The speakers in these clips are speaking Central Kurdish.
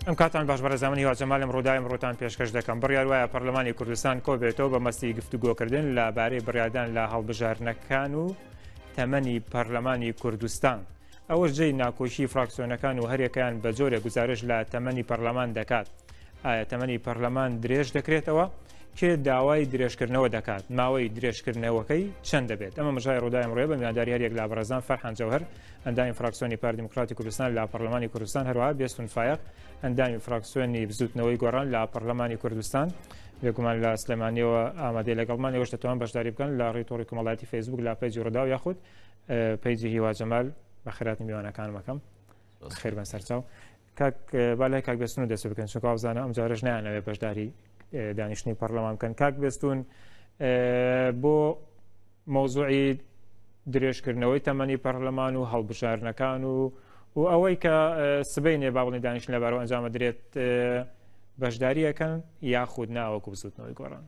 ئەم کاتان باش بەڕێزان من هیوا جەمالم ڕووداوی ئەمڕۆتان پێشکەش دەکەم بڕیار وایە پەرلەمانی کوردستان کۆبێتەوە بە مەستی گفتوگۆکردن لە بارەی بڕیاردان لە هەڵبژاردنەکان و تەمەنی پەرلەمانی کوردستان ئەوەش جێی ناکۆکی فراکسیۆنەکان و هەریەکەیان بە جۆرێک گوزارش لە تەمەنی پەرلەمان دەکات ئایا تەمەنی پەرلەمان درێژ دەکرێتەوە؟ کێ داوای درێژکردنەوە دەکات؟ ماوەی درێژکردنەوەکەی چەند دەبێت؟ ئەمە مژای ڕووداوی ئەمڕۆیە بە میوانداری هەریەک لە بەڕێزان فەرحان جەوهەر ئەندامی فراکسیۆنی پارتی دیموکراتی کوردستان لە پەرلەمانی کوردستان هەروەها بێستون فایەق ئەندامی فراکسیۆنی بزوتنەوەی گۆڕان لە پەرلەمانی کوردستان بێگومان لە سلێمانیەوە ئامادەی لەگەڵمان ئێوەش دەتوان بەشداری بکەن لە ڕێی تۆڕی کۆمەڵایەتی فەیسبوک لە پەیجی ڕووداو یاخود پەیجی هیوا جەمال بەخێرهاتنی میوانەکانم ئەکەم خێر بن سەرچاو کاک با لای کاک بێستون دەست بکەن چونکە وابزانم ئەم جارەش نایانەوێت بەشداری دانیشتنی پەرلەمان بکەن کاک بێستون بۆ مەوزوعی درێژکردنەوەی تەمەنی پەرلەمان و هەڵبژاردنەکان و و ئەوەی کە سبەینێ با بڵێن دانیشتن لەبارەوە ئەنجامە درێت بەشداریەکەن یاخود ناوەکو بزوتنەوەی گۆڕان.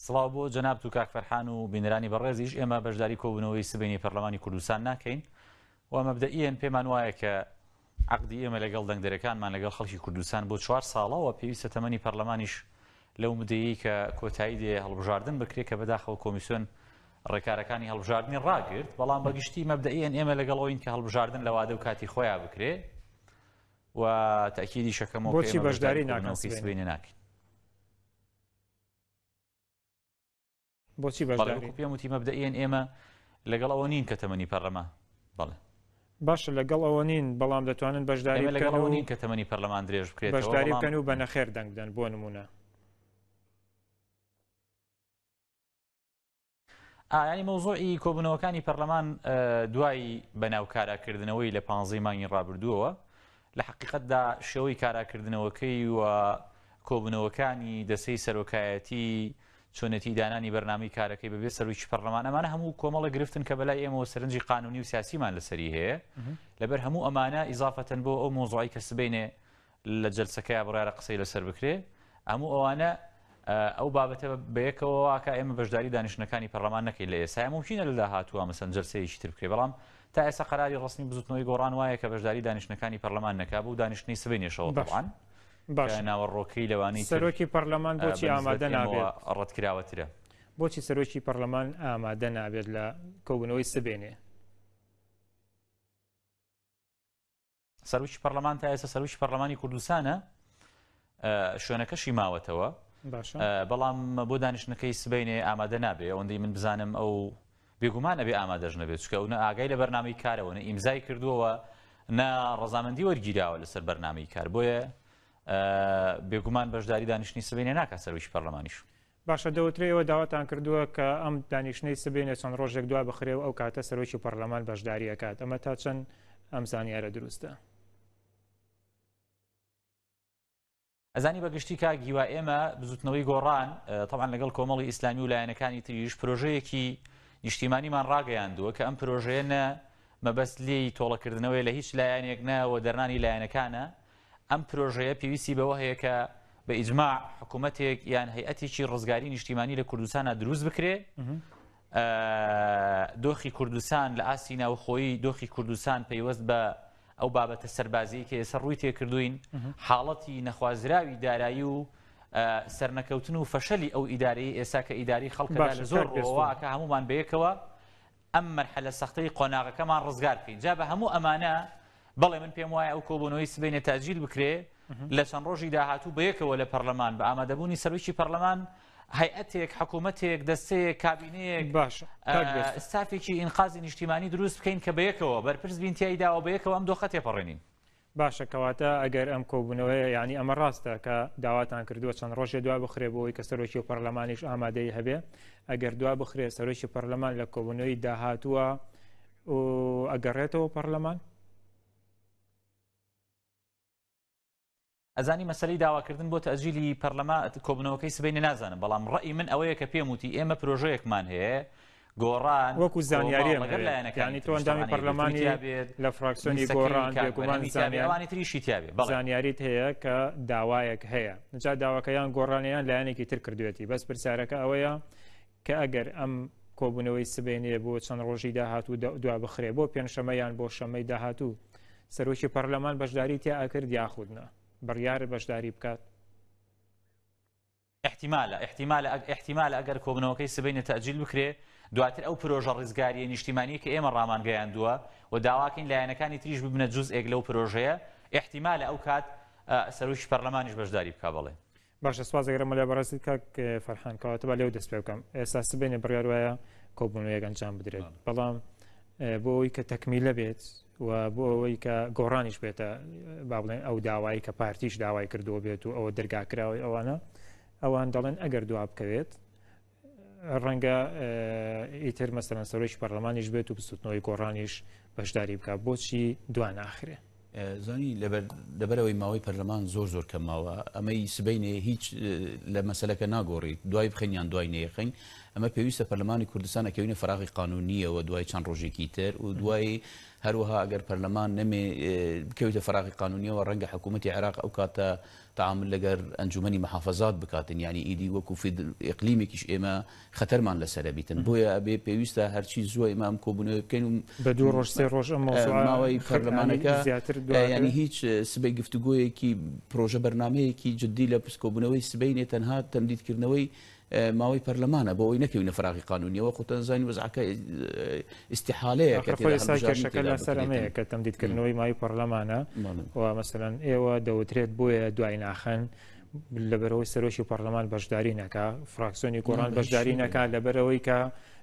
سڵاو بۆ جەنابت و کاک فەرحان و بینەرانی بەڕێزیش، ئێمە بەشداری کۆبوونەوەی سبەینێی پەرلەمانی کوردستان ناکەین و مەبدەئیەن پێمان وایە کە عەقدی ئێمە لەگەڵ دەنگدەرەکانمان لەگەڵ خەڵکی کوردستان بۆ چوار ساڵە و پێویستە تەمەنی پەرلەمانیش لەو مدەیەی کە کۆتایی دێ هەڵبژاردن بکرێت کە بەداخەوە کۆمیسیۆن ڕێکارەکانی هەڵبژاردنی ڕاگرت، بەڵام بەگشتی مەبدەئیەن ئێمە لەگەڵ ئەوین کە هەڵبژاردن لە وادە و کاتی خۆیان بکرێ و تەئکیدیشەکەمەوە کە بۆچی ئێمە بەشداری بەشداری ناکەن کۆبوونەوەکەی سبەینێ؟ سبەینێ ناکەین. بۆچی بەڵێ بەشداری؟ وەکو پێم وتی مەبدەئیەن ئێمە لەگەڵ ئەوە نین کە تەمەنی پەرلەمان بەڵێ. باشە لەگەڵ ئەوە نین بەڵام دەتوانن بەشداری ئێمە لەگەڵ بکەن ئەوە و نین کە تەمەنی پەرلەمان درێژ بکرێتەوە بەشداری بەڵام بکەن و بە نەخێر دەنگ بدەن بۆ نمونە. ئا یانی مەوزوعی کۆبوونەوەکانی پەرلەمان دوای بەناو کاراکردنەوەی لە پانزەی مانگی ڕابردووەوە لە حەقیقەتدا شێوەی کاراکردنەوەکەی و کۆبوونەوەکانی دەسەی سەرۆکایەتی چۆنێتی دانانی بەرنامەی کارەکەی بەبێ سەرۆکی پەرلەمان ئەمانە هەموو کۆمەڵە گرفتن کە بەلای ئێمەوە سەرنجی قانونی و سیاسیمان لەسەری هەیە لەبەر هەموو ئەمانە ئیزافەتەن بۆ ئەو مۆزوعی کە سبەینێ لە جەلسەکەیا بڕیارە قسەی لەسەر بکرێ هەموو ئەوانە ئەو بابەتە بەیەکەوە واکە ئێمە بەشداری دانیشتنەکانی پەرلەمان نەکەین لە ئێستا ممکنە لە داهاتووە مەسەن جەلسەیەکی تر بکرێ بەڵام تا ئێستا قەراری ڕەسمی بزوتنەوەی گۆڕان وایە کە بەشداری دانیشتنەکانی پەرلەمان نەکا بۆ دانیشتنی سبەینێشەوە طبعاً باش ناوەڕۆکەی لەوانەی سەرۆکی پەرلەمان بۆچی ئامادە نابێت ڕەتکراوەترە بۆچی سەرۆکی پەرلەمان ئامادە نابێت لە کۆبوونەوەی سبێنێ؟ سەرۆکی پەرلەمان تا ئێستا سەرۆکی پەرلەمانی کوردستانە شوێنەکەشی ماوەتەوە بەڵام بۆ دانیشتنەکەی سبینێ ئامادە نابێ ئەوەندەی من بزانم ئەو بێگومان ئەبێ ئامادەش نەبێت چکە ئەو نە ئاگای لە بەرنامەی کارەوە نە ئیمزای کردووەوە نە ڕەزامەندی وەرگیراوە لەسەر بەرنامەی کار بۆیە بێگومان بەشداری دانیشتنی سبینێ ناکە سەرۆکی پەرلەمانیش. باشە دەوترێ ئێوە داواتان کردووە کە ئەم دانیشتنەی سبەینێ چەند ڕۆژێک دوا بخرێ و ئەو کاتە سەرۆکی پەرلەمان بەشداری ئەکات ئەمە تا چەند ئەم زانیارە دروستە؟ ئەزانی بە گشتی کاک هیوا ئێمە بزوتنەوەی گۆڕان تەبعەن لەگەڵ کۆمەڵی ئیسلامی و لایەنەکانی تریش پرۆژەیەکی نیشتیمانیمان ڕاگەیاندووە کە ئەم پرۆژەیە نە مەبەست لێی تۆڵەکردنەوەی لە هیچ لایەنێک نە وەدەرنانی لایەنەکانە ئەم پرۆژەیە پێویستی بەوە هەیە کە بە ئیجماع حکوومەتێک یان هەیئەتێکی ڕزگاری نیشتیمانی لە کوردستانە دروست بکرێ دۆخی کوردستان لە ئاستی ناوخۆیی دۆخی کوردستان پەیوەست بە ئەو بابەتە سەربازیی کە ئێستا ڕووی تێکردوین حاڵەتی نەخوازراوی دارایی و سەرنەکەوتن و فەشەلی ئەو ئیدارەی ئێستا کە ئیداری خەڵکە لە زۆر ڕووەوە کە هەمومان بەیەکەوە ئەم مەرحەلە سەختەی قۆناغەکەمان ڕزگار بکەین جا بە هەموو ئەمانە بەڵێ من پێم وایە ئەو کۆبوونەوەی سبەینێ تاجیل بکرێ لە چەند ڕۆژی داهاتوو بەیەکەوە لە پەرلەمان بە ئامادەبوونی سەرۆکی پەرلەمان هەیئەتێک حکوومەتێک دەستەیەک کابینەیەک باشە ستافێکی ئینقازی نیشتیمانی دروست بکەین کە بەیەکەوە بەرپرس بین تیایداوە بەیەکەوە ئەم دۆخە تێپەڕێنین. باشە کەواتە ئەگەر ئەم کۆبوونەوەیە یانی ئەمە ڕاستە کە داواتان کردووە چەند ڕۆژێ دوا بخرێ بۆ ئەوەی کە سەرۆکی و پەرلەمانیش ئامادەی هەبێ ئەگەر دوا بخرێ سەرۆکی پەرلەمان لە کۆبوونەوەی داهاتووە و ئەگەڕێتەوە پەرلەمان؟ ئەزانی مەسەلەی داواکردن بۆ تەئجیلی پەرلەمان کۆبوونەوەکەی سبەینێ نازانم بەڵام ڕەئی من ئەوەیە کە پێم وتی ئێمە پرۆژەیەکمان هەیە گۆڕان وەکو زانیاریان لەگەڵ هەیە لایەنەکانی یعنی تۆ تریش ئەندامی تەبعەن یەکگرتووی پەرلەمانی تیا بێت لە فراکسیۆنی لیستەکەی گۆڕان کاک بێگومان بەرهەمی تیا بێت زانیار ئەوانی تریشی تیا بێت بەڵێ زانیاریت هەیە کە داوایەک هەیە جا داواکە یان گۆڕانە یان لایەنێکی تر کردوێتی بەس پرسیارەکە ئەوەیە کە ئەگەر ئەم کۆبوونەوەی سبەینێ بۆ چەند ڕۆژی داهاتوو دوا بخرێ بۆ پێنجشەمە یان بۆ شەمەی داهاتوو سەرۆکی پەرلەمان بەشداری تیا ئەکرد یاخود نا بڕیارە بەشداری بکات؟ ئیحتیمالە ئیحتیمالە ئیحتیمالە ئەگەر کۆبوونەوەکەی سبەینێ تەئجیل بکرێ دواتر ئەو پرۆژە ڕزگارییە نیشتیمانییە کە ئێمە ڕامانگەیاندووە و داواکەین لایەنەکانی تریش ببنە جوزئێک لەو پرۆژەیە ئیحتیمالە ئەو کات سەرۆکی پەرلەمانیش بەشداری بکا بەڵێ. باشە سپاس دەگرم لە بەڕێزت کاک فەرحان کەواتە با لێو دەست پێ بکەم ئێستا سبەینێ بڕیار وایە کۆبوونەوەیەک ئەنجام بدرێت بەڵام بۆ ئەوەی کە تەکمیلە بێت و بۆ ئەوەی کە گۆڕانیش بێتە با بڵێن ئەو داوایی کە پارتیش داوای کردووە بێت و ئەوە دەرگا کراوەی ئەوانە ئەوان دەڵێن ئەگەر دوا بکەوێت ڕەنگە ئیتر مەسەلەن سەرۆکی پەرلەمانیش بێت و بزوتنەوەی گۆڕانیش بەشداری بکات بۆچی دوا ناخرێ؟ زانی لەبەرەوەی ماوەی پەرلەمان زۆر زۆر کەم ماوە ئەمەی سبینێ هیچ لە مەسلەکە ناگۆڕیت دوای بخین یان دوای نەیەخین ئەمە پێویستە پەرلەمانی کوردستان ئەکەوینە فراغی قانونیەوە دوای چەند ڕۆژێکی تر و دوای هەروەها ئەگەر پەرلەمان نەمێ بکەویتە فراغی قانونیەوە ڕەنگە حکوومەتی عێراق ئەو کاتە تعامل لەگەر ئەنجومەنی محافەزات بکاتن یانی ئیدی وەکو ئیقلیمێکیش ئێمە خەتەرمان لەسەرە بیتن بۆیە ئەبێ پێویستە هەرچی زووە ئێمە ئەم کۆبوونەوە بکەین و بە دوو ڕۆژ سێ ڕۆژ ئەم مەوزوعە ماوەی پەرلەمانەکە زیاتر ینی هیچ سبەی گفتوگۆیەکی پرۆژە بەرنمەیەکی جدی لە پسکۆبوونەوەی سبەینێ تەنها تەمدیدکردنەوەی ماوەی پەرلەمانە بۆ ئەوەی نەکەوینە فراغی قانونیەوە خۆتان زانانی وەزعەکە ئیسیحالەیە کە خۆی ئێستا کێشەکە لەسەر ئەمەیە کە تەمدیدکردنەوەی ماوەی پەرلەمانە و مەسەلەن ئێوە دەوترێت بۆیە دوای ناخەن لەبەرەوەی سەرۆکی پەرلەمان بەشداری نەکا فراکسیۆنی گۆڕان بەشداری نەکا لەبەرەوەی کە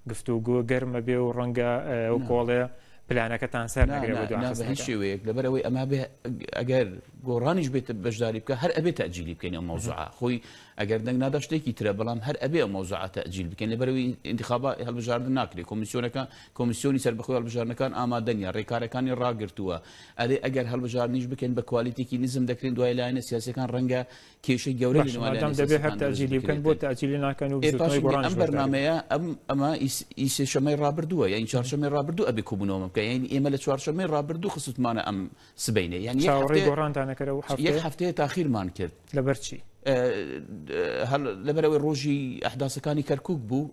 گفتوگۆ گەرمە بێ و ڕەنگە ئەو کۆڵێ پلانەکەتان سەر نەگرێ بۆ دواخستنەکە. هیچ شێوەیەک لەبەرەوەی ئەمە بێ ئەگەر گۆڕانیش بێت بەشداری بکە هەر ئەبێ تەجیلی بکەین ئەو مەوزوعە خۆی ئەگەر دەنگ نادا شتێکی ترە بەڵام هەر ئەبێ ئەو مەوزوعە تەئجیل بکەین لەبەرئەوەی ئینتخابات هەڵبژاردن ناکرێت کۆمیسیۆنەکە کۆمیسیۆنی سەربەخۆی هەڵبژاردنەکان ئامادە نیە ڕێکارەکانی ڕاگرتووە ئەرێ ئەگەر هەڵبژاردنیش بکەین بە کوالیتێکی نزم دەکرێن دوای لایەنە سیاسیەکان ڕەنگە کێشەی گەورە لە باشە نێوان مادام لایەنە دەبێ هەر سیاسیەکان دروست تەئجیلی بکەن بۆ بکرێتن تەئجیلی ناکەن و ئێ بزوتنەوەی پاشی گۆڕانیش ئەم بەشداری بکەن بەرنامەیە ئەم ئەمە ئی سێشەمەی ڕابردووە یانی چوارشەمەی ڕابردوو ئەبێ کۆبوونەوەمە بکە یانی ئێمە لە چوارشەمەی ڕابردوو خستمان ئەم سبەینێ یانی یەک چاوەڕێی هەفتەیە گۆڕانتان نەکرد ئەو یەک هەفتەیە؟ هەفتەیە تاخیرمان کرد. لەبەر چی؟ لەبەرئەوەی ڕۆژی ئەحداسەکانی کەرکوک بوو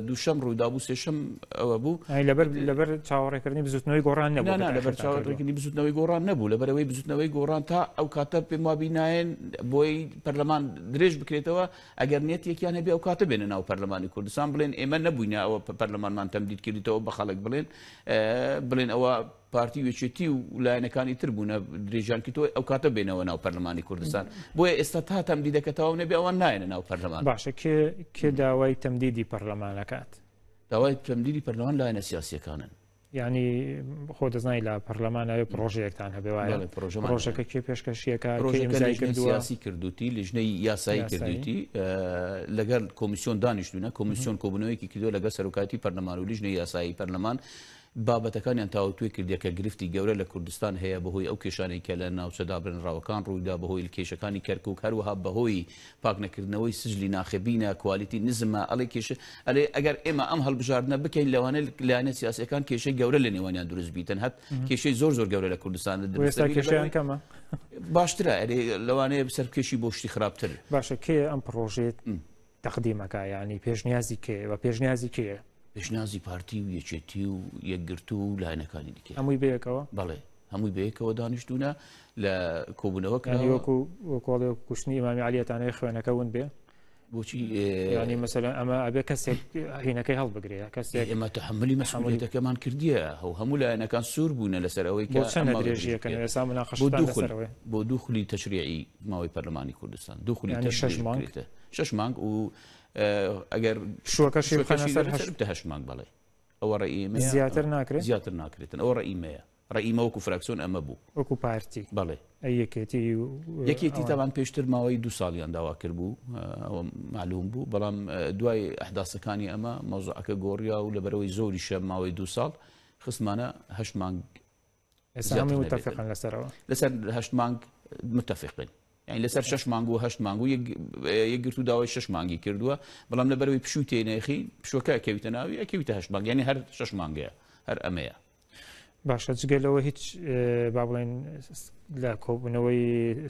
دووشەم ڕوویدا بوو سێشەم ئەوە بوو لەبەر لەبەر چاوەڕێکردنی بزوتنەوەی گۆڕان نەبوو نا لەبەر چاوەڕێکردنی بزوتنەوەی گۆڕان نەبوو لەبەرئەوەی بزوتنەوەی گۆڕان تا ئەو کاتە پێم وابی نایەن بۆی پەرلەمان درێژ بکرێتەوە ئەگەر نیەتێکیان هەبێ ئەو کاتە بێنە ناو پەرلەمانی کوردستان بڵێن ئێمە نەبووینە ئەوە پەرلەمانمان تەمدید کردیتەوە بە خەڵک بڵێن بڵێن ئەوە پارتی و یەکێتی و لایەنەکانی تر بوونە درێژیان کردەوە ئەو کاتە بێنەوە ناو پەرلەمانی کوردستان بۆیە ئێستا تا تەمدیدەکە تەواو نەبێ ئەوان نایەنە ناو پەرلەمان. باشە کێ کێ داوای تەمدیدی پەرلەمانەکات؟ داوای تەمدیدی پەرلەمان لایەنە سیاسیەکانن. یعنی خۆ دەزانی لە پەرلەمان ئەوێ پرۆژەیەکتان هەبێ وایە؟ بەڵێ پرۆژەمان هەیە. پرۆژەکە کێ پێشکەشیەکە کێ پرۆژەکە ئیمزای لیژنەی کردووە؟ سیاسی کردووتی لیژنەی یاسایی یاسایی. کردووتی لەگەڵ کۆمیسیۆن دانیشتوونە کۆمیسیۆن کۆبوونەوەیەکی کردووە لەگەڵ سەرۆکایەتی پەرلەمان و لیژنەی یاسایی پەرلەمان بابەتەکانیان تاوتوێ کردیە کە گرفتی گەورە لە کوردستان هەیە بەهۆی ئەو کێشانەی کە لە ناوچە دابرنراوەکان ڕوویدا بەهۆی کێشەکانی کەرکوک هەروەها بەهۆی پاکنەکردنەوەی سجلی ناخبینە کوالیتی نزمە ئەڵێ کێشە ئەلێ ئەگەر ئێمە ئەم هەڵبژاردنە بکەین لەوانەیە لایەنە سیاسیەکان کێشەی گەورە لە نێوانیان دروست بیتن هەت کێشەی زۆر زۆر گەورە لە کوردستان دروست ئێستا دەبی کێشەیان لەبەرئەوەی کەمە باشترە ئەرێ لەوانەیە سەرکێشی بۆ شتی خراپتر باشە کێ ئەم پڕۆژەیە تەقدیمەکە یانی پێشنیازی کێ و پێشنیازی کێیە؟ پێشنیازی پارتی و یەکێتی و یەکگرتوو و لایەنەکانی دیکەیە. هەمووی بەیەکەوە؟ بەڵێ هەمووی بەیەکەوە دانیشتوونە لە کۆبوونەوە یانی کراوە. وەکو وەکۆڵێ وەکو کوشتنی ئیمامی عەلیەتانەوەی خوێنەکە ون بێ؟ بۆچی یانی مەسەلەن ئەمە ئەبێ کەسێک هینەکەی هەڵبگرێ کەسێک ئێمە تەحەمولی تەحەمولی مەسئولیەتەکەمان کردیە هەو هەموو لایەنەکان سوور بوونە لەسەر ئەوەی بۆ کە چەندە ئەم ماوەی درێژی درێژ ئەکەن بکرێت ئێستا بۆ مناقەشەتان دوو خول لەسەر ئەوەیە؟ بۆ دوو خولی تەشریعی ماوەی پەرلەمانی کوردستان دوو خولی یانی تر شەش درێژ مانگ؟ بکرێتە شەش مانگ و ئەگەر شوەکەشی بخەنە شوەکەشی سەر لەسەر هەشت بتە هەشت مانگ بەڵێ ئەوە ڕەئی ئێمەیە زیاتر ناکرێ؟ زیاتر ناکرێتن ئەوە ڕەئی مەیە ڕەئی مە وەکو فراکسیۆن ئەمە بوو وەکو پارتی بەڵێ ئەی یەکێتی و یەکێتی ئەوان تاوان پێشتر ماوەی دوو ساڵیان داوا کردبوو ئەوە معلوم بوو بەڵام دوای ئەحداسەکانی ئەمە مەوزوعەکە گۆڕیا و لەبەرەوەی زۆریشە ماوەی دوو ساڵ خستمانە هەشت مانگ ئێستا زیاتر هەمووی نەبێتن متفقن لەسەرەوە لەسەر هەشت مانگ متفقن یعنی لەسەر شەش مانگ و هەشت مانگ و یەکگرتوو داوای شەش مانگی کردووە بەڵام لەبەرەوەی پشووی تێنێخی پشوەکە ئەکەویتە ناوی ئەکەویتە هەشت مانگ یعنی هەر شەش مانگەیە هەر ئەمەیە. باشە جگە لەوە هیچ با بڵێن لە کۆبوونەوەی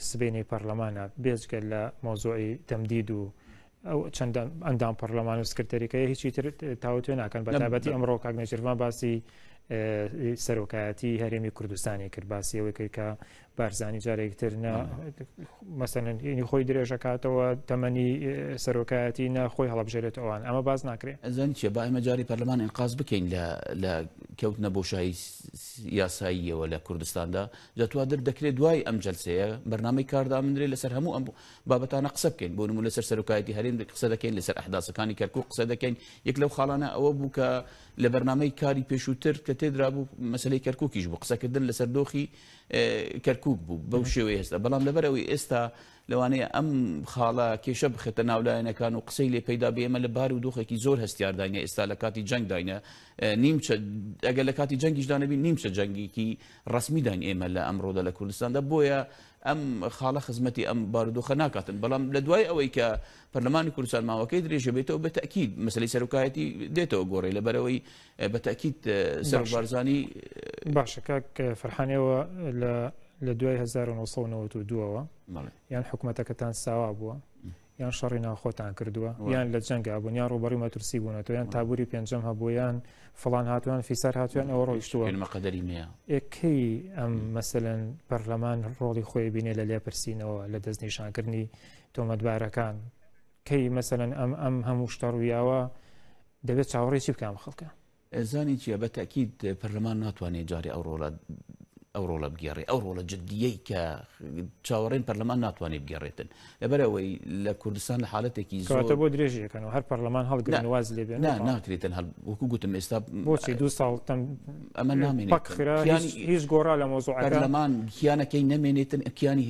سبەینەی پەرلەمانە بێجگە لە مۆزۆی تەمدید و ئەو چەند ئەندام پەرلەمان و سکرتەریکەیە هیچی تر تاوتوێ ناکەن بە تایبەتی ئەمڕۆ کاک نێچیرڤان باسی سەرۆکایەتی هەرێمی کوردستانی کرد باسی ئەوەی کرد کە بارزانی جارێکتر نە مەسەلەن خۆی درێژەکاتەوە تەمەنی سەرۆکایەتی نە خۆی هەڵبژێرێت ئەوان ئەمە باز ناکرێت. ئەزانی چیە با ئێمە جاری پەرلەمان ئینقاز بکەین لە لە کەوتنە بۆشایی یاساییەوە لە کوردستاندا جا توادر دەکرێت دوای ئەم جەلسەیە بەرنامەی کار دابنرێت لەسەر هەموو ئەم بابەتانە قسە بکەین بۆ نموونە لەسەر سەرۆکایەتی هەرێم قسە دەکەین لەسەر ئەحداسەکانی کەرکوک قسە دەکەین یەک لەو خاڵانە ئەوە بوو کە لە بەرنامەی کاری پێشووتر کە تێدرابوو مەسەلەی کەرکوکیش بوو قسەکردن لەسەر دۆخی کەرکوک بوو بەو شێوەیە ئێستا بەڵام لەبەرئەوەی ئێستا لەوانەیە ئەم خاڵە کێشە بخێتە ناو لایەنەکان و قسەی لێ پەیدا بێ ئێمە لە بار و دۆخێکی زۆر هەستیارداینە ئێستا لە کاتی جەنگداینە نیمچە ئەگەر لە کاتی جەنگیشدا نەبین نیمچە جەنگێکی ڕەسمیداین ئێمە لە ئەمڕۆدا لە کوردستاندا بۆیە ئەم خاڵە خزمەتی ئەم بارودۆخە ناکاتن بەڵام لە دوای ئەوەی کە پەرلەمانی کوردستان ماوەکەی درێژە بێتەوە بە تەئکید مەسەلەی سەرۆکایەتی دێتەوە گۆڕێ لەبەرئەوەی بە تەئکید سەرۆک باشە بارزانی باشە کاک فەرحان ئێوە لە لە دوای 1992ەوە بەڵێ یان حکوومەتەکەتان ساوا بووە یان شەڕی ناوخۆتان کردووە یان لە جەنگا بوون یان ڕووبەڕووی مەترسی بوونەتەوە یان تابووری پێنجەم هەبوو یان فڵان هاتووان فیسار هاتووان ئەوە ڕۆیشتووە پێنمە قەدەری مەیە. ئێ کەی ئەم مەسەلەن پەرلەمان ڕۆڵی خۆی بینێ لە لێپرسینەوە لە دەستنیشانکردنی تۆمەتبارەکان کەی مەسەلەن ئەم ئەم هەموو شتە ڕوویاوە دەبێت چاوەڕێی چی بکەم خەڵکە؟ زانی چیە بە تەئکید پەرلەمان ناتوانێت جارێ ئەو ڕۆڵە ئەو ڕۆڵە بگێڕێ ئەو ڕۆڵە جدیەی کە چاوەڕێن پەرلەمان ناتوانێت بگێڕێتن لەبەر ئەوەی لە کوردستان لە حالەتێکی زۆر بۆ درێژیەکەنەوە هەر پەرلەمان هەڵگرن واز لێ بێن نا ناکرێتن هەڵ وەکو گوتم ئێستا بۆچی دو ساڵ تەم ئەمە نامێنێت پەکخرا هیچ گۆڕا لە مۆزوعەکە پەرلەمان کیانەکەی نەمێنێتن کیانی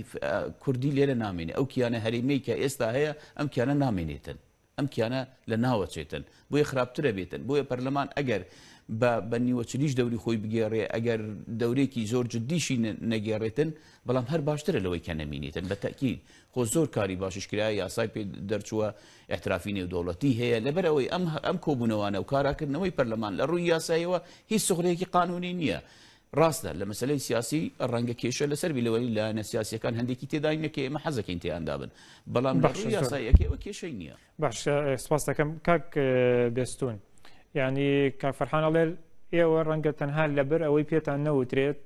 کوردی لێرە نامێنێ ئەو کیانە هەرێمیەی کە ئێستا هەیە ئەم کیانە نامێنێتن ئەم کیانە لە ناوەچێتن بۆیە خراپترە بێتن بۆیە پەرلەمان ئەگەر بە بە نیوەچلیش دەوری خۆی بگێڕێ ئەگەر دەورێکی زۆر جدیشی نەگێڕێتن بەڵام هەر باشترە لەوەی کە نەمینێتن بە تەئکید خۆ زۆر کاری باشیش کرایە یاسای پێ دەرچووە ئیعترافی نێودەوڵەتی هەیە لەبەر ئەوەی ئەم ئەم کۆبوونەوانە و کاراکردنەوەی پەرلەمان لە ڕووی یاساییەوە هیچ سوخرەیەکی قانونی نییە ڕاستە لە مەسەلەی سیاسی ڕەنگە کێشە لەسەر بی لەوەی لایەنە سیاسیەکان هەندێکی تێدا نیە کە ئێمە حەزەکەین تێیاندا بن بەڵام لە ڕووی یاساییەکەیەوە کێشەی نییە. باشە سپاس دەکەم کاک بێستون یعنی کاک فەرحان ئەڵێ ئێوە ڕەنگە تەنها لەبەر ئەوەی پێتان نەوترێت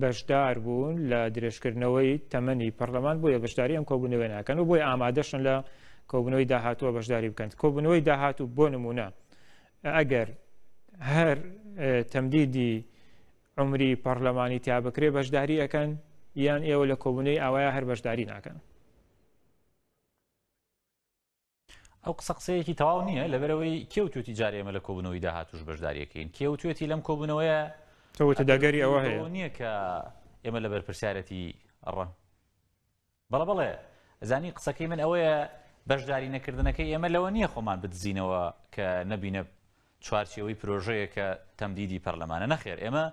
بەشدار بوون لە درێژکردنەوەی تەمەنی پەرلەمان بۆیە بەشداری ئەم کۆبوونەوەی ناکەن و بۆی ئامادەشن لە کۆبوونەوەی داهاتووە بەشداری بکەن کۆبوونەوەی داهاتوو بۆ نمونە ئەگەر هەر تەمدیدی عمری پەرلەمانی تیا بکرێ بەشداری ئەەکەن یان ئێوە لە کۆبوونەوەی ئاوایە هەر بەشداری ناکەن؟ ئەو قسە قسەیەکی تەواو نییە لەبەرەوەی کێ وتوێتی جارێ ئێمە لە کۆبوونەوەی داهاتوش بەشداریەکەین کێ وتوێتی لەم کۆبوونەوەیە تۆ دەگەری ئەوە هەیە نییە کە ئێمە لە بەرپرسیارەتی ڕە بەڵێ بەڵێ زانی قسەکەی من ئەوەیە بەشداری نەکردنەکەی ئێمە لەوە نییە خۆمان بدزینەوە کە نەبینە چوارچێوەی پرۆژەیە کە تەمدیدی پەرلەمانە نەخێر ئێمە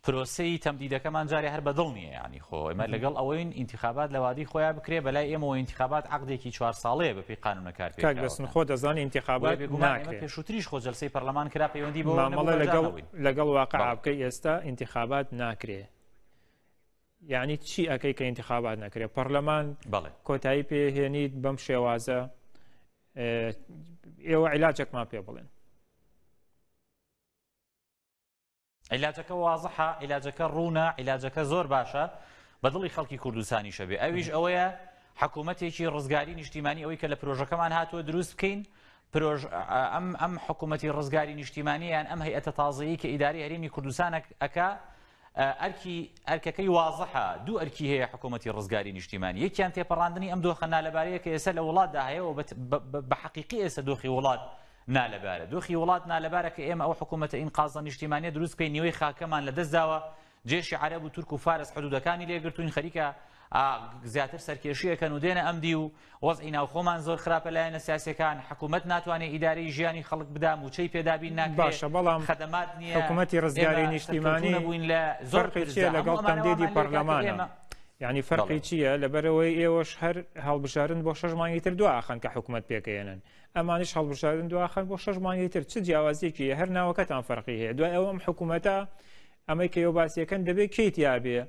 پرۆسەی تەمدیدەکەمان جارێ هەر بەدڵ نییە ینی خۆ ئێمە لەگەڵ ئەوەین ئینتخابات لە وادی خۆیان بکرێ بەلای ئێمەوە ئینتخابات عقدێکی چوار ساڵەیە بەپێی قانونە کار کاک بەسن خۆ دەزانی ئینتخابات ناکرێ پێشووتریش خۆ جەلسەی پەرلەمان کرا پەیوەندی بۆ مامەڵە لەگەڵ لەگەڵ واقع بکەی ئێستا ئینتخابات ناکرێ یعنی چی ئەەکەی کە ئینتخابات نەکرێ پەرلەمان کۆتایی پێهێنیت بەم شێوازە ئێوە عیلاجێکمان پێ بڵێن. عیلاجەکە وازحە، عیلاجەکە ڕوونە، عیلاجەکە زۆر باشە، بە دڵی خەڵکی کوردستانیشە بێ، ئەویش ئەوەیە حکوومەتێکی ڕزگاری نیشتیمانی ئەوەی کە لە پرۆژەکەمان هاتووە دروست بکەین، پرۆژ ئەم ئەم حکوومەتی ڕزگاری نیشتیمانی یان ئەم هەیئەتە تازەیەی کە ئیداری هەرێمی کوردستان ئەکا ئەرکی ئەرکەکەی وازحە، دوو ئەرکی هەیە حکوومەتی ڕزگاری نیشتیمانی، یەکیان تێپەڕاندنی ئەم دۆخە نالەبارەیە کە ئێستا لە وڵاتدا هەیە و بە حەقیقی ئێستا دۆخی وڵات نالەبارە. دۆخی وڵات نالەبارە کە ئێمە ئەو حکوومەتە ئینقازە نیشتیمانیە دروست بکەین نیوەی خاکەمان لەدەست داوە، جێشی عەرەب و تورک و فارس حدودەکانی لێگرتووین خەریکە زیاتر سەرکێشی ئەکەن و دێنە ئەم دیو، وەزعی ناوخۆمان زۆر خراپە لایەنە سیاسیەکان، حکوومەت ناتوانێ ئیدارەی ژیانی خەڵک بدا، مووچەی پێ دابین ناکرێ، باشە بەڵام خەدەمات نییە، حکوومەتی ئێمە ڕزگاری سەرکەوتوو نیشتیمانی نەبووین لە زۆر فەرقی چییە پرسدا، لەگەڵ هەموو ئەمانە تەمدیدی وامان لێ کات کە پەرلەمانە؟ ئێمە یعنی فەرقی بەڵێ. چییە؟ لەبەرئەوەی ئێوەش هەر هەڵبژاردن بۆ شەش مانگی تر دوا ئەخەن کە حکوومەت پێکەیەنن ئەمانیش هەڵبژاردن دواخەن بۆ شەش مانگی تر چ جیاوازیەکی هەیە هەر ناوەکەتان فەرقی هەیە دوای ئەوە ئەم حکوومەتە ئەمەی کە ئێوە باسیەکەن دەبێت کێی تیابێ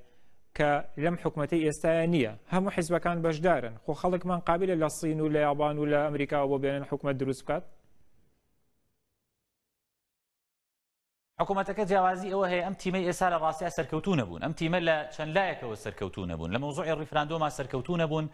کە لەم حکوومەتەی ئێستاە نییە هەموو حیزبەکان بەشدارن خۆ خەڵکمان قابلە لە سین و لە یابان و لە ئەمریکاوە بۆ بێنن حکوومەت دروست بکات. حکومەتەکە جیاوازی ئەوە هەیە ئەم تیمەی ئێستا لە ڕاستیا سەرکەوتوو نەبوون، ئەم تیمە لە چەند لایەکەوە سەرکەوتوو نەبوون، لە مەوزوعی ڕیفراندۆما سەرکەوتوو نەبوون،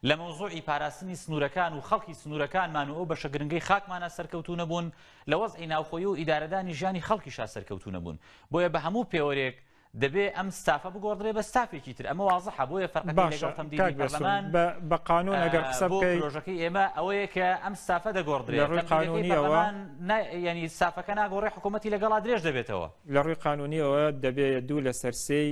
لە مەوزوعی پاراستنی سنوورەکان و خەڵکی سنوورەکانمان و ئەو بەشە گرنگەی خاکمانا سەرکەوتوو نەبوون، لە وەزعی ناوخۆیی و ئیدارەدانی ژیانی خەڵکیشا سەرکەوتوو نەبوون. بۆیە بە هەموو پێوەرێک دەبێ ئەم ستافە بگۆڕدرێ بە ستافێکی تر، ئەمە وازحە، بۆیە فەرقەکەی باشە لەگەڵ تەمدیدی کاک بێسون پەرلەمان بە بە قانون ئەگەر قسە بۆ بکەیت پرۆژەکەی ئێمە ئەوەیە کە ئەم ستافە دەگۆڕدرێ، لە ڕووی تەمدیدەکەی قانونیەوە پەرلەمان نا یانی ستافەکە ناگۆڕێ حکوومەتی لەگەڵا درێژ دەبێتەوە. لە ڕووی قانونیەوە دەبێ دوو لەسەر سێی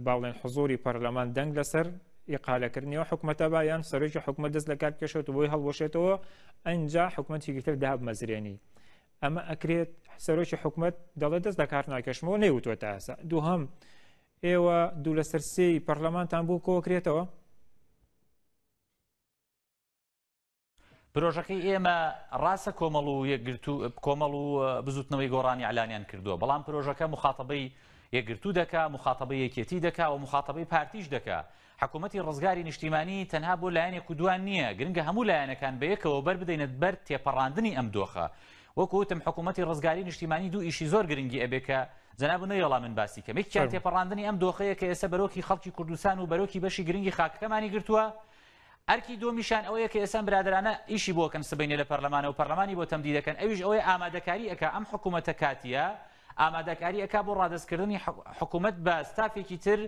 با بڵێن حزوری پەرلەمان دەنگ لەسەر ئیقالەکردنیەوە حکومەتە با یان سەرۆکی حکومەت دەست لە کار بکێشێت و بۆی هەڵوەشێتەوە ئەنجا حکومەتێکی تر دابمەزرێنی. ئەمە ئەکرێت سەرۆکی حکومەت دەڵێت دەست لە کار ناکێشمەوە نەیوتووە تا ئێستا. دووهەم ئێوە دوو لەسەر سێی پەرلەمانتان بۆ کۆکرێتەوە؟ پرۆژەکەی ئێمە ڕاستە کۆمەڵ و یەکگرتوو کۆمەڵ و بزوتنەوەی گۆڕانی ئەلانیان کردووە، بەڵام پرۆژەکە مخاتەبەی یەکگرتوو دەکا، مخاتەبەی یەکێتی دەکا و مخاتەبەی پارتیش دەکا. حکوومەتی ڕزگاری نیشتیمانی تەنها بۆ لایەنێک و دوان نییە، گرنگە هەموو لایەنەکان بەیەکەوە بەر بدەینە بەر تێپەڕاندنی ئەم دۆخە. وەکو وتم حکوومەتی ڕزگاری نیشتیمانی دوو ئیشی زۆر گرنگی ئەبێ کە جەناب نەیەڵا من باسی کەم. یەکیان تێپەڕاندنی ئەم دۆخەیە کە ئێستا بەرۆکی خەڵکی کوردستان و بەرۆکی بەشی گرنگی خاکەکەمانی گرتووە. ئەرکی دووەمیشیان ئەوەیە کە ئێستا برادەرانە ئیشی بۆ کەن سبەینێ لە پەرلەمانە و پەرلەمانی بۆ تەمدید دەکەن، ئەویش ئەوەیە ئامادەکاری ئەکا ئەم حکوومەتە کاتیە ئامادەکاری ئەکا بۆ ڕادەستکردنی حکوومەت بە ستافێکی تر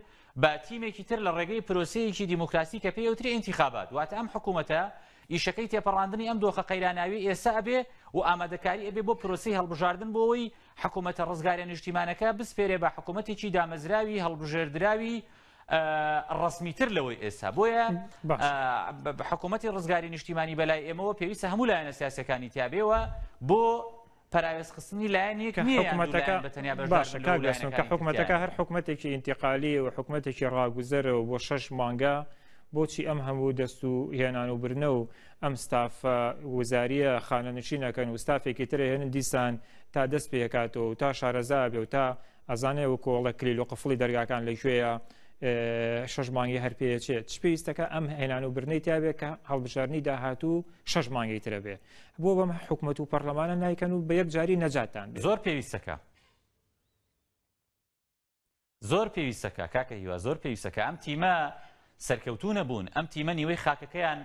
بە تیمێکی تر لە ڕێگەی پرۆسەیەکی دیموکراسی کە پێی ئەوترێ ئینتیخابات. واتە ئەم حکوومەتە ئیشەکەی تێپەڕاندنی ئەم دۆخە قەیراناویەی ئێستا ئەبێ و ئامادەکاری ئەبێ بۆ پرۆسەی هەڵبژاردن بۆ ئەوەی حکوومەتە ڕزگاریە نیشتیمانەکە بسپێرێ بە حکوومەتێکی دامەزراوی هەڵبژێردراوی ڕەسمیتر لەوەی ئێستا. بۆیە حکوومەتی ڕزگاری نیشتیمانی بەلای ئێمەوە پێویستە هەموو لایەنە سیاسەکانی تیابێەوە بۆ پەراوێزخستنی لایەنێک کە نییە یان دوو حکومەتەکە لایەن بە تەنیا بەشدار باشە بن لەو کاک بێسون کە لایەنەکانی تر حکومەتەکە تیایە. هەر حکومەتێکی ئینتیقالی و حکومەتێکی ڕاگوزەرە و بۆ شەش مانگە بۆچی ئەم هەموو دەست و هێنان و برنە و ئەم ستافە وزاریە خانەنشینەکەن و ستافێکی تر هێنن دیسان تا دەست پێکاتەوە و تا شارەزا بێ و تا ئەزانێ و کۆڵە کلیل و قفڵی دەرگاکان لەکوێیە شەش مانگی هەر پێچێت چ پێویستەکە ئەم هێنان و برنەی تیابێ کە هەڵبژاردنی داهاتوو شەش مانگی ترە بێ بۆ بەم حکومەت و پەرلەمانە نایکەن و بە یەک جاری نەجاتتان بێت. زۆر پێویستەکە زۆر پێویستەکە کاکە هیوا زۆر پێویستەکە ئەم تیمە سەرکەوتوو نەبوون ئەم تیمە نیوەی خاکەکەیان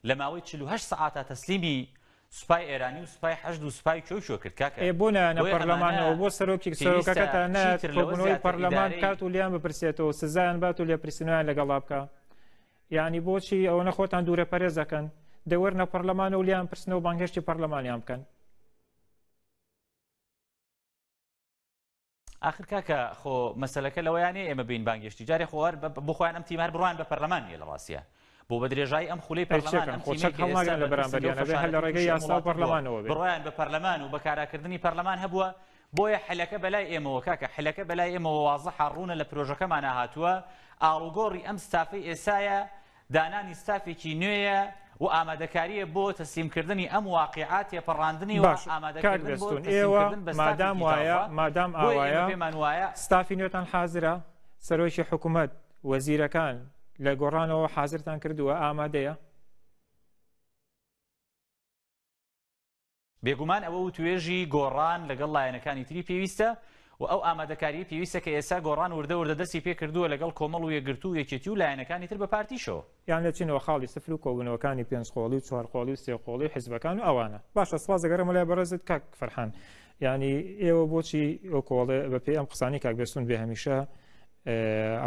لە ماوەی 48 سەعاتا تەسلیمی سوپای ئێرانی و سوپای حەشد و سوپای کوێ کوێ کرد کاکە ئێ بۆ نایەنە بۆیە پەرلەمانەوە ئەمانە بۆ سەرۆکی پێویستە سەرۆکەکەتان نایەت چیتر لەوە کۆبوونەوەی زیاتر پەرلەمان ئیدارەی بکات و لێیان بپرسێتەوە سزایان بات و لێپرسینەوەیان لەگەڵا بکا یانی بۆچی ئەوەنە خۆتان دوورە پەرێز دەکەن دەوەرنە پەرلەمانە و لیان پرسنەوە بانگهێشتی پەرلەمانیان بکەن. ئاخر کاکە خۆ مەسەلەکە لەوەیان نیە ئێمە بین بانگێشتی جارێ خۆ هەر بۆ خۆیان ئەم تیمە هەر بڕوایان بە پەرلەمان نیە لە ڕاستیە بۆ بە درێژایی ئەم خولەی پەرلەمان ئەم خۆ تیمەی چەک کە ئێستا هەڵناگرن لە بەرپرسن لەو بەرامبەریان ئەبێ هەر لە فەشارەتی ڕێگەی تووشی ئەم یاسا و وڵاتە بووە پەرلەمانەوە بێ. بڕوایان بە پەرلەمان و بە کاراکردنی پەرلەمان هەبووە بۆیە حلەکە بەلای ئێمەوە کاکە حلەکە بەلای ئێمەوە وازحە ڕوونە لە پرۆژەکەمانا هاتووە ئاڵوگۆڕی ئەم ستافەی ئێسایە دانانی ستافێکی نوێیە و ئامادەکارییە بۆ تەسلیمکردنی ئەم واقیعە تێپەڕاندنی و باش کاک ئامادەکردن بۆ بێستون ئێوە تەسلیمکردن بە مادام ستافێکی وایە تازە مادام بۆیە ئێمە ئاوایە پێمان وایە ستافی نوێتان حازرە سەرۆکی حکوومەت وەزیرەکان لە گۆڕانەوە حازرتان کردووە ئامادەیە؟ بێگومان ئەوە وتوێژی گۆڕان لەگەڵ لایەنەکانی تری پێویستە و ئەو ئامادەکارییەی پێویستە کە ئێستا گۆڕان وردە وردە دەستی پێکردووە لەگەڵ کۆمەڵ و یەکگرتوو و یەکێتی و لایەنەکانی تر بە پارتیشەوە. یان دەچینەوە خاڵی سفر و کۆبوونەوەکانی پێنج قۆڵی و چوار قۆڵی و سێ قۆڵی و حیزبەکان و ئەوانە. باشە سپاس دەگەڕێمەوە لای بەڕێزت کاک فەرحان. یانی ئێوە بۆچی وەکۆڵێ بە پێی ئەم قسانەی کاک بێستون بێ هەمیشە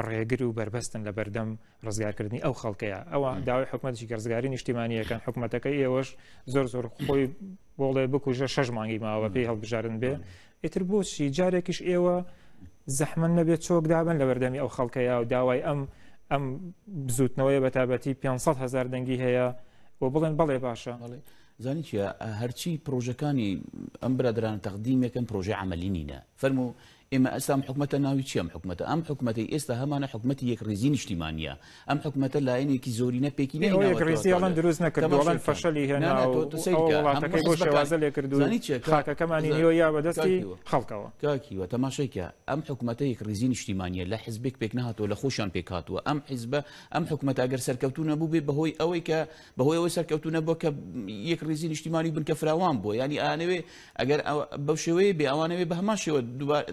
ڕێگر و بەربەستن لە بەردەم ڕزگارکردنی ئەو خەڵکەیە ئەوە داوای حکومەتێکی ڕزگاری نیشتیمانیەکەن حکومەتەکە ئێوەش زۆر زۆر خۆی بۆڵێ بکوژە شەش مانگی ماوە پێی هەڵبژاردن بێ ئیتر بۆچی جارێکیش ئێوە زەحمەت نەبێت چۆک دابن لە بەردەمی ئەو خەڵکەیە و داوای ئەم ئەم بزوتنەوەی بە تابەتی 500 هزار دەنگی هەیە و بڵێن بەڵێ باشە زانی چیە هەرچی پرۆژەکانی ئەم برادرانە تەقدیمێکن پرۆژەی عملی نینە فەرموو. ئێمە ئێستا ئەم حکومەتە ناوی چیە ئەم حکومەتە؟ ئەم حکومەتەی ئێستا هەمانە حکومەتی یەکڕیزی نیشتیمانیە. ئەم حکومەتە لایەنێکی زۆرینە پێکی ئەوە نەهێناوە یەکڕیزی ئەڵێن دروست نەکردووە، تەماشای ئەڵێن بکە. فەشەلی نا هێنا نا و تۆ ئەوە سەیر کە هەموو وڵاتەکەی بەو حزبەکان شێوازە لێ کرد و زانی چیە کاک خاکەکەمانی نیوە یا بەدەستی کاک هیوا خەڵکەوە. کاک هیوا تەماشای کە ئەم حکومەتە یەکڕیزی نیشتیمانیە لە حزبێک پێک نەهاتووە لە خۆشیان پێک هاتووە ئەم حزبە ئەم حکومەتە ئەگەر سەرکەوتوو نەبووبێ بەهۆی ئەوەی کە بەهۆی ئەوەی سەرکەوتوو نەبووە کە یەکڕیزی نیشتیمانی بنکە فراوان بووە یانی ئەیانەوێ ئەگەر بەو شێوەیە بێ ئەوانەوێ بە هەمان شێوە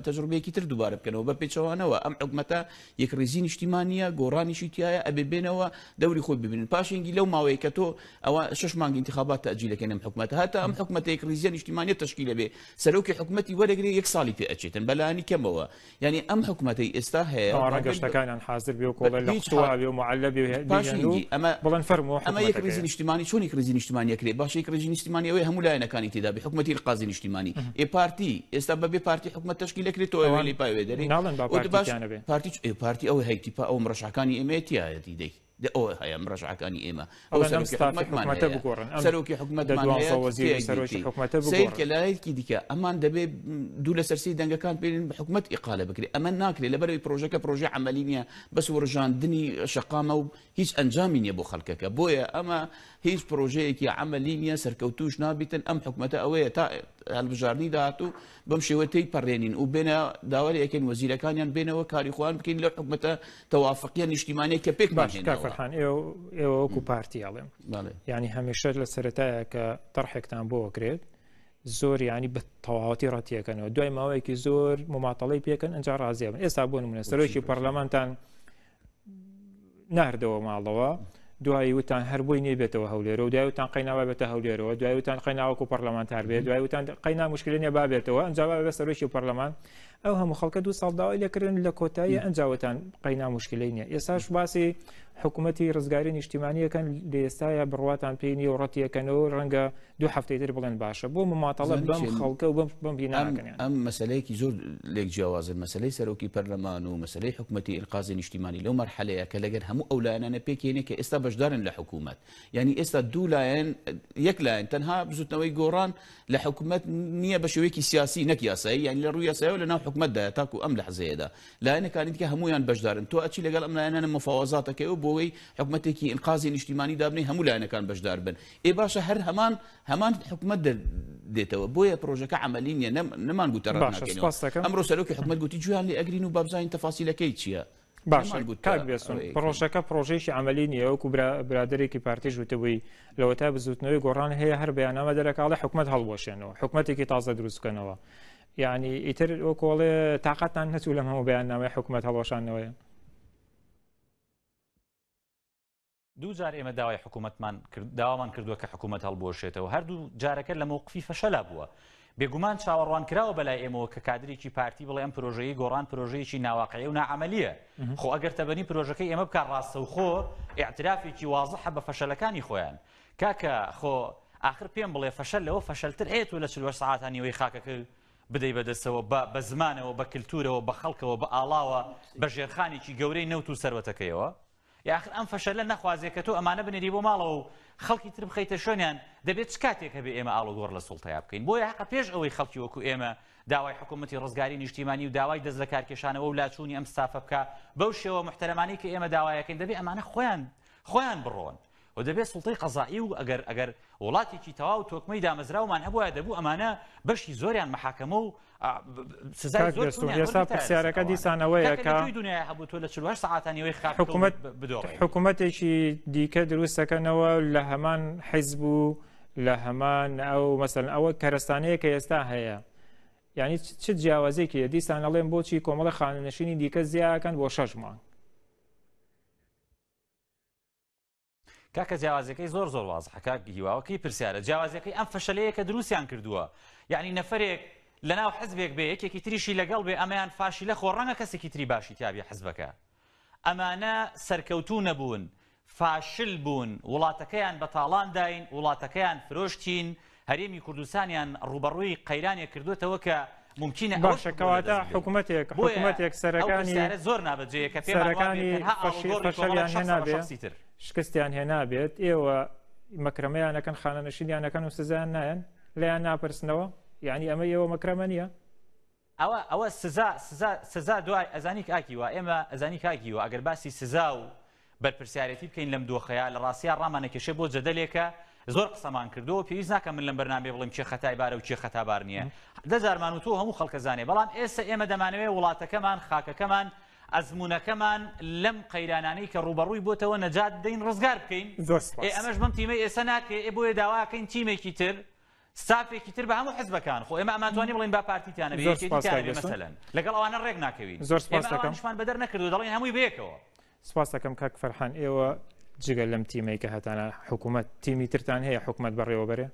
تەجروبەیەکی تر دووبارە بکەنەوە بە پێچەوانەوە ئەم حکومەتە یەکڕیزی نیشتیمانیە گۆڕانیشی تایە ئەبێ بێنەوە دەوری خۆی ببینن پاشنگی لەو ماوەیە کە تۆ ئەوە شش مانگ انتخابات تەجیلەکەن ئەم حکومەتە هەتا ئەم حکومەتە یەکڕیزیە نیشتیمانیە تەشکیلە بێ سەرۆکی حکومەتی وەرەگرێ یەک ساڵی پێ ئەچێتن بەلانی کەمەوە یانی ئەم حکومەتەی ئێستا هەیە ئەوان ڕەنگە شتەکانیان حازر بێ و کۆڵێ لە قوتووە بێ و معەلە بێ بێن و ئەمە بڵێن فەرموو ئەمە یەک ڕیزی نیشتیمانی چۆن یەک ڕیزی نیشتیمانی ئەکرێ باشە یەک ڕیزی نیشتیمانی ئەوەیە هەموو لایەنەکانی تێدا بێ حکومەتی قازی نیشتیمانی ئێ پارتی ئێستا بەبێ پارتی حکومەت تەشکیل ئەکرێ تۆ ئەوێ لێ پاوێ دەرێ ناڵێن با پارتی تیا نەبێ پارتی پارتی ئەوەی هەیە تیپا ئەو مڕەشعەکانی ئێمەیە تیایەتی دەی دە ئەوە هەیە مڕەشعەکانی ئێمە ئەو ئەڵێن ئەم سەرۆکی ستافی حکومەتمان حکومەتە هەیە بگۆڕن ئەم سەرۆکی دە حکومەتمان دوانزە هەیە وەزیر و سەرۆکی تێگەیتی حکومەتە سەیر بگۆڕن کە لایەکی دیکە ئەمان دەبێ دوو لەسەر سێی دەنگەکان بێنن بە حکومەت ئیقالە بکرێ ئەمە ناکرێ لەبەرئەوەی پرۆژەکە پرۆژەی عەمەلی نییە بەس وڕژاندنی شەقامە و هیچ ئەنجامی نییە بۆ خەڵکەکە بۆیە ئەمە هیچ پرۆژەیەکی عەمەلی نییە سەرکەوتوش نابیتن ئەم حکومەتە ئەوەیە تا هەڵبژاردنی داهاتوو بەم شێوە تێی پەڕێنین و بێنە داوا لێ ئەکەین وەزیرەکانیان بێنەوە کاری خۆیان بکەین لەو حکومەتە تەوافقیە نیشتیمانەی کە پێکمان باش کاک هێناوە. فەرحان ئێوە ئێوە وەکو پارتی ئەڵێم بەڵێ. یعنی هەمیشە لە سەرەتایە کە تەرحێکتان بۆ ئەکرێت زۆر یعنی بە تەواوەتی ڕەتیەکەنەوە دوای ماوەیەکی زۆر مماتەڵەی پێکەن ئەنجا ڕازیە بن ئێستا بۆ نمونە سەرۆکی پەرلەمانتان ناردەوە ماڵەوە دوایی وتان هەر بۆی نیە بێتەوە هەولێرەوە دوای وتان قەینا با بێتە هەولێرەوە دوای وتان قەینا وەکو پەرلەمانتار بێت دوای وتان قەینا مشکلە نیە با بێتەوە ئەنجا با بێ سەرۆکی پەرلەمان ئەو هەموو خەڵکە دوو ساڵ داوای لێکردن لە کۆتایی ئەنجا وتان قەینا مشکلەی نیە ئێستاش باسی حکوومەتی ڕزگاری نیشتیمانیەکەن لە ئێستاە بڕواتان پێی نیە و ڕەتیەکەنەوە ڕەنگە دوو هەفتەی تر بڵێن باشە بۆ مماتەڵە بەم خەڵکە و بەم بەم بیناکەن ئەم مەسەلەیەکی زۆر لێک جیاوازن مەسەلەی سەرۆکی پەرلەمان و مەسەلەی حکومەتی ئینقازی نیشتیمانی لەو مەرحەلەیە کە لەگەر هەموو ئەو لایەنانە پێکهێنێ کە ئێستا بەشدارن لە حکوومەت یعنی ئێستا دوو لایەن یەک لایەن تەنها بزوتنەوەی گۆڕان لە حکوومەت نییە بە شێوەیەکی سیاسی نەک یاسایی یعنی لە ڕووی یاسایەوە لە ناو حکوومەتدایە تاکو ئەم لەحزەیەدا لایەنەکانی دیکە هەموویان بەشدارن تۆ ئەچی لەگەڵ ئەم لایەنانە مفاوەزاتەکەی و بۆ ئەوەی حکوومەتێکی ئینقازی نیشتیمانی دابنێی هەموو لایەنەکان بەشدار بن ئێ باشە هەر هەمان هەمان حکومەت دێتەوە بۆیە پرۆژەکە عملی نییە نەمان گوتە ڕەت باشە ناکەینەوە سپاس دەکەم ئەمڕۆ سەرۆکی حکومەت گوتی گوێیان لێ ئەگرین و بابزانین تەفاسیلەکەی چییە باشە نەمان گوتە کاک بێسون ئەوەی ئەکەین. پرۆژەکە پرۆژەیەکی عملی نییە وەکو برادەرێکی پارتیش وتبووی لەوەتا بزوتنەوەی گۆڕان هەیە هەر بەیاننامە دەرەکاڵێ حکومەت هەڵبوەشێنەوە حکومەتێکی تازە دروست بکەنەوە یعنی ئیتر وەکۆڵێ تاقەتان نەچوو لەم هەموو بەیاننامەی حکومەت هەڵوەشاندنەوەیە دوو جار ئێمە داوای حکوومەتمان کرد داوامان کردووە کە حکوومەت هەڵبوەشێتەوە هەردوو جارەکە لە مەوقفی فەشەلا بووە بێگومان چاوەڕوان کراوە بەلای ئێمەوە کە کادرێکی پارتی بڵێ ئەم پرۆژەیەی گۆڕان پرۆژەیەکی ناواقعی و ناعەمەلیە خۆ ئەگەر تەبەنی پرۆژەکەی ئێمە بکات ڕاستەوخۆ ئیعترافێکی وازحە بە فەشەلەکانی خۆیان کاکە خۆ ئاخر پێم بڵێ فەشەل لەوە فەشەلتر هەیە تۆ لە 48 سەعاتا نیوەی خاکەکە بدەی بەدەستەوە بە بە زمانەوە بە کلتورەوە بە خەڵکەوە بە ئاڵاوە بە ژێرخانێکی گەورەی نەوت و سەروەتەکەیەوە یاخر ئەم فەشەلە نەخوازێ کە تۆ ئەمانە بنێری بۆ ماڵەوە و خەڵکی تر بخەیتە شوێنیان، دەبێت چ کاتێک هەبێ ئێمە ئاڵوگۆڕ لە سوڵتەیا بکەین؟ بۆیە هەقە پێش ئەوەی خەڵکی وەکو ئێمە داوای حکوومەتی ڕزگاری نیشتیمانی و داوای دەست لەکارکێشانەوە و لاچوونی ئەم ستافە بکا بەو شێوە موحتەرەمانەی کە ئێمە داوایەکەین دەبێ ئەمانە خۆیان خۆیان بڕۆن و دەبێت سوڵتەی قەزائی و ئەگەر ئەگەر وڵاتێکی تەواو تۆکمەی دامەزراومان هەبوایە دەبوو ئەمانە بەشی زۆریان مەحاکەمە و سزای کاک زۆر بێستون توندیان ئێستا وەرگرتایە لەسەر پرسیارەکە ئەوانە. دیسانەوەیە کاکە کە لە کوێی دنیایا هەبوو تۆ لە 48 سەعاتا نیوەی خاکەکە حکومەت بدۆڕێنی؟ حکومەتێکی دیکە دروست دەکەنەوە لە هەمان حیزب و لە هەمان ئەو مەسەلەن ئەوە کەرەستانەیە کە ئێستا هەیە یعنی چ جیاوازێکی هەیە؟ دیسان ئەڵێن بۆچی کۆمەڵە خانەنشینی دیکە زیاکەن بۆ شەش مانگ کاکە جیاوازیەکەی زۆر زۆر وازحە کاک هیوا کەی پرسیارە جیاوازیەکەی ئەم فەشەلەیە کە دروستیان کردووە یعنی نەفرێک لەناو حزبێک بێ یەکێکی تریشی لەگەڵ بێ ئەمەیان فاشیلە خۆ ڕەنگە کەسێکی تری باشی تیابێ حزبەکە ئەمانە سەرکەوتوو نەبوون فاشل بوون وڵاتەکەیان بە تاڵان داین وڵاتەکەیان فرۆشتین هەرێمی کوردستانیان ڕووبەڕووی قەیرانێک کردوێتەوە کە مومکینە ئەوەش باشە بۆ کەواتە لەدەست بدەین. حکومەتێک بۆیە حکومەتێک ئەو سەرەکانی پرسیارە زۆر نابەجێیە کە پێمان وابێ سەرەکانی تەنها فەشی ئاڵوگۆڕی کۆمەڵێک فەشەلیان شەخسە بە هێنابێ شەخسی تر. شکستیان هێنابێت ئێوە مەکرەمەیان ئەکەن خانەنشینیان ئەکەن و سزایان نایەن لێیان ناپرسنەوە یعنی ئەمە ئێوە مەکرەمە نییە؟ ئەوە ئەوە سزا سزا سزا دوای ئەزانی کاک هیوا ئێمە ئەزانی کاک هیوا ئەگەر باسی سزا و بەرپرسیارێتی بکەین لەم دۆخەیا لە ڕاستیا ڕامانەکێشێ بۆ جەدەلێکە زۆر قسەمان کردووە پێویست ناکە من لەم بەرنامەیە بڵێم کێ خەتای بارە و کێ خەتابار نییە دە جارمان وتووە هەموو خەڵکە زانێ بەڵام ئێستا ئێمە دەمانەوێ وڵاتەکەمان خاکەکەمان ئەزموونەکەمان لەم قەیرانانەی کە ڕووبەڕووی بۆتەوە نەجات بدەین ڕزگار بکەین زۆر سپاس ئێ ئەمەش بەم تیمەی ئێستا ناکرێ ئێ بۆیە داواکەین تیمێکی تر ستافێکی تر بە هەموو حزبەکان خۆ ئێمە ئەمانتوانی بڵێین با پارتی تیا نەبێ زۆر یەکێتی سپاس تیا کاک نەبێ بێستون. مەسەلەن لەگەڵ ئەوانە ڕێک ناکەوین زۆر سپاس ئێمە دەکەم. ئەوانیشمان بەدەر نەکردووە دەڵێین هەمووی بەیەکەوە. سپاس دەکەم کاک فەرحان ئێوە جگە لەم تیمەی کە هەتانە حکوومەت تیمی ترتان هەیە حکوومەت بەڕێوە بەرێ؟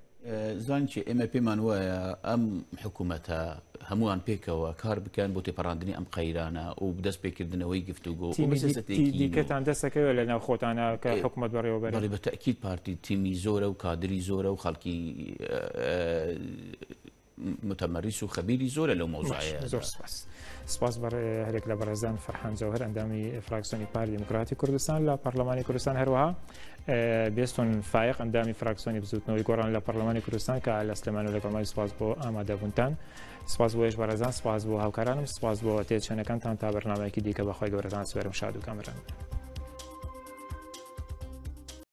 زانی چی ئێمە پێمان وایە ئەم حکوومەتە هەمووان پێکەوە کار بکەن بۆ تێپەڕاندنی ئەم قەیرانە و دەست پێکردنەوەی گفتوگۆ و تیمی بە سیاسەتێکی نوێ. دیکەتان دەست دەکەوێت لە ناو خۆتانە کە حکوومەت بەڕێوە بەرێ؟ بەڵێ بە تەئکید پارتی تیمی زۆرە و کادری زۆرە و خەڵکی متمرس و خەبیری زۆرە لەو مەوزوعەیە. زۆر سپاس. سپاس بەڕێ هەرێک لە بەڕێزان فەرحان جەوهەر ئەندامی فراکسیۆنی پارتی دیموکراتی کوردستان لە پەرلەمانی کوردستان هەروەها بێستون فایق ئەندامی فراکسیۆنی بزوتنەوەی گۆڕان لە پەرلەمانی کوردستان کە لە سلێمانی و لەگەڵمای سپاس بۆ ئامادەبوونتان سپاس بۆ ئێش بەڕێزان سپاس بۆ هاوکارانم سپاس بۆ تێچەنەکانتان تا بەرنامەیەکی دیکە بەخوای گەورەتان سوێرم شاد و کامەران بن.